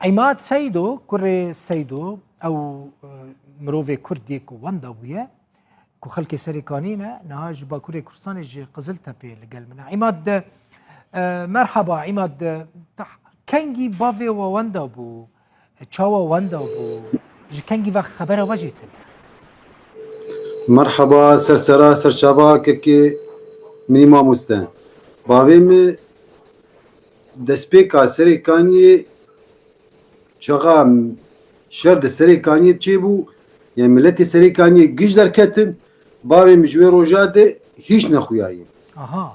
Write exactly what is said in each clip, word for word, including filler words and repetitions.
Îmad Seydo, kurê Seydo, ew, e, mirovê Kurd yê ku wenda bûye, ku xelkê Serêkanî ne, niha ji Bakurê Kurdistanê ji Qiziltepê li gel min e. Îmad, e, merhaba, Îmad, e, te kengî bavê we wenda bû, çawa wenda bû, ji kengî ve xebera we jê tune? Merhaba, ser sera, ser çava, kekê minî mamoste. Bavê min destpêka Serêkaniyê çaxa şer di Serêkaniyê çêbû, yani miletê Serêkaniyê giş derketin, bavê min ji wê roja de hîç nexuyaye. Aha.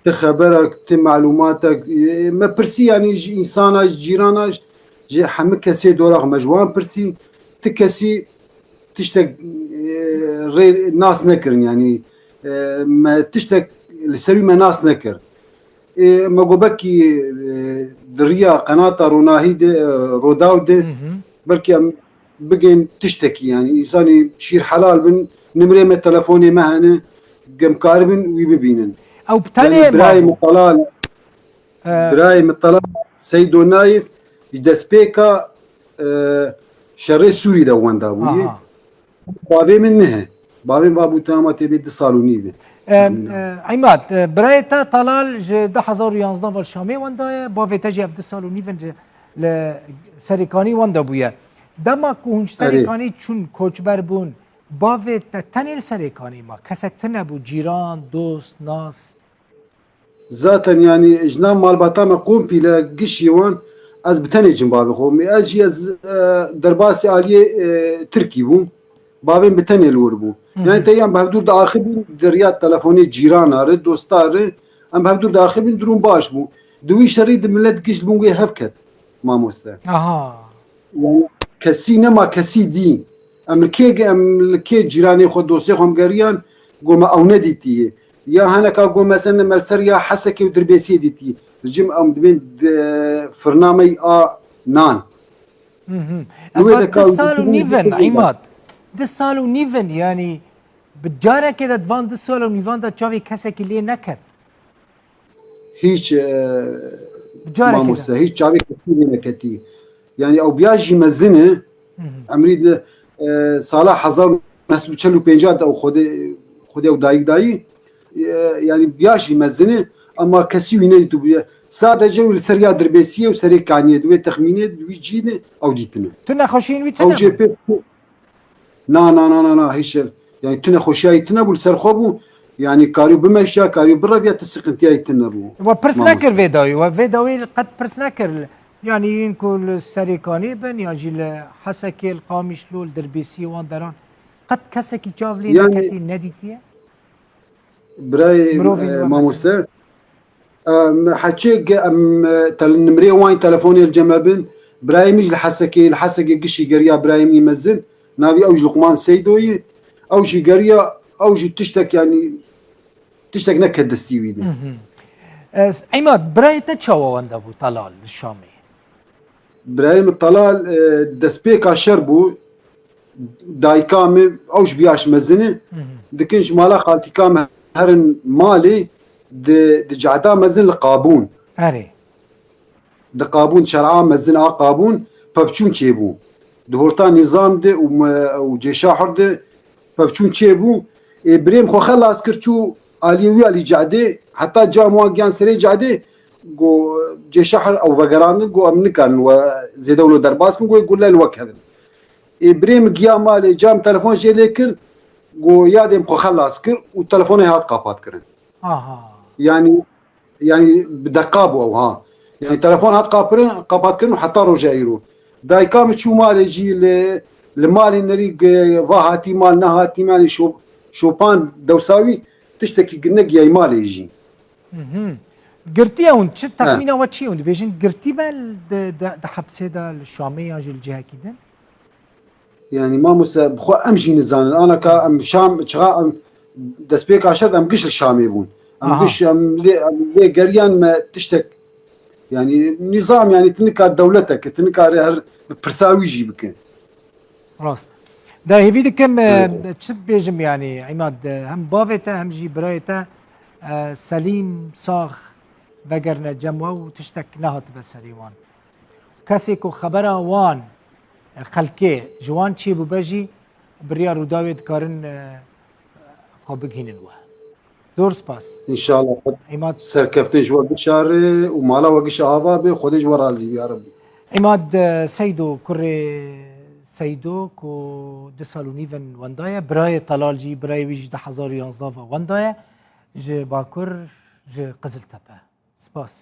Ti xebera, ti malûmata, e, me pirsî, yani ji însana, ji cîrana, ji hemî kesê dora xwe me ji wan pirsî, ti kesî tiştek, e, rê nas nekirin, yani, e, me tiştek li ser wî me nas nekir. Ê, me got belkî, e, di riya qenata Ronahî de, e, Rodaw de, Hı hı. belkî em bigên tiştekî, yani, însanî şîr helal bin, nimrê me, telefonê me hene, em karibin wî bibînin. Ew bi tenê Yani, birayê mabû? min Talal, Ee, birayê min Talal Seydo Nayif ji destpêka, e, şerê Sûrî de wenda bûye. Aha. Bavê min nihe. Bavê min va bû, tu hema tê bê du sal û nîv e. Em, Tahmînan. e, Îmad, e, birayê te Talal ji du hezar û yanzdeh ve li Şamê wendaye, bavê te jî ev du sal û nîv in ji, li Serêkanî wenda bûye. Dema ku hûn ji Erê. Serêkanî çûn, koçber bûn, bavê te tenê li Serêkanî ma? Kesek tune bû, cîran, dost, nas? Zaten, yani, ji nav malbata me kompîle gişî wan, ez bi tenê cim bavê xwe bûm. Ez jî ez, e, derbasî aliyê, e, Tirkî bûm. Bavê min bi tenê li wir bû. Hı hı. Yani, te yan bi hevdûr diaxivîn di riya telefonê cîrana re, dosta re, em bi hevdûr diaxivîn, durûm baş bû. Di wî şerî di milet giş li bin wê hev ket, mamoste. Aha. Yani, kesî nema kesî dî. Em li kê, em li kê cîranê xwe, dostê xwe em geriyan, got me ew nedîtiye. Ya hineka got mesela me li ser ya Hesekê û Dirbêsiyê dîtiye. Ji cim em dibên di firna me yî a nan. Hı hı. Li wê Eva de ka du sal û nîv in, Îmad. Du sal û nîv in, yani bi carekê de di van du sal û nîvan de çavê kesekî lê neket. Hîç, e, Bi carekê de. mamoste, hîç çavê kesî lê neketî. Yani ew biya jî mezin e, Hı hı. emrî de, e, sala hezar û neh sed û çel û pênc de ew Xwedê, Xwedê ew dayik dayî. E, yani biya jî mezin e, ama kesî wî nedîtibûye. Sadece wî li ser ya Dirbêsiyê û Serêkaniyê di wê texmînê di wî cî de ew dîtine. Tu nexweşiyên wî tune Ew jê bûn? pê Na, na, na, na, na, hîşir. Yani tu nexweşiyayî tune bû, li ser xwe bû. Yani karî bimeşiya, karî bireviya, tu sıkıntıyayî tune bû. We pirs Mamoste. nekir vê dawî, we vê dawî qet pirs nekir. Yani yên ku li Serêkanî bin, yan jî li Hesekê, li Qamişlo, li Dirbêsiyê wan deran. Qet kesekî çav lê Yani neketî, nedîtiye? Birayê, Mirovên e, we mamoste, em, heçê ge-, em, e, tel-, nimrê wan telefonê li cem me bin. Birayê min jî li Hesekê, li Hesekê gişî geriya birayê min mezin. Navî ew jî Luqman Seydo ye. Ew jî geriya, ew jî tiştek, yani, tiştek neket destî wî de. Hı hı. E, Îmad, birayê te çawa wenda bû Talal li Şamê? Birayê min Talal, e, destpêka şer bû. Dayika min, ew ji biya ji mezin e. Hı hı. Dikin ji mala xaltîka min herin malê, di, di cehda mezin li Qabûn. Erê. Di Qabûn, şer'a mezin a Qabûn, pevçûn çêbû. Di horta Nîzam de û me, û Cêşahir de pevçûn çêbû. Ê birêm xwe xelas kir, çû aliyê wî alî cehde, heta cam wan giyan serê cehde, got, Cêşahir ew vegerandin, got, em nikarin we zêde wilo derbas kin, got, gule li we kevin. Ê birê min giya malê, cam telefon jê lê kir, got, yadê min xwe xelas kir û telefonê hat qapat kirin. Aha. Yani, yani bi deqa bû ew ha. Yani telefon hat qapirin, qapat kirin û heta roja îro. Dayika min çû malê jî li, li malê nerî ge-, va hatî mal, nehatî mal, şo-, şopan dewsa wî tiştekî gi-, negiyayî malê jî. Mhm. Girtiye hûn, çi He. texmîna we çi ye hûn dibêjin? Girtî be di, di, di hepsê de li Şamê yan jî li cihekî din? Yani mamoste, bi xwe em jî nizanin. Anaka em Şam, çixa em destpêka şer em giş li Şamê bûn. Em Aha. giş, em lê, em lê geriyan me tiştek. Yani nizam, yani tu nikar dewletek, tu nikare her bi pirsa wî jî bike. Rast. De hêvî dikim, Evet. e, çi bêjim yani, Îmad, e, hem bavê te hem jî birayê te, e, selîm, sax vegerine cem we û tiştek nehatibe serê wan. kesê ku xebera wan, e, xelkê ji wan çêbûbe jî bi riya Rûdawê dikarin, e, xwe bigihînin we. Zor spas. Înşallah. Îmad serkeftin ji we bişare û mala we gişa ava be. Xwedê ji we razî be, ya Rebî. Îmad, e, Seydo, kurê Seydo ku du sal û nîv in wenda ye, birayê Telal jî, birayê wî jî du hezar û yanzdeh ve wenda ye, ji Bakur, ji Qiziltepe. Spas.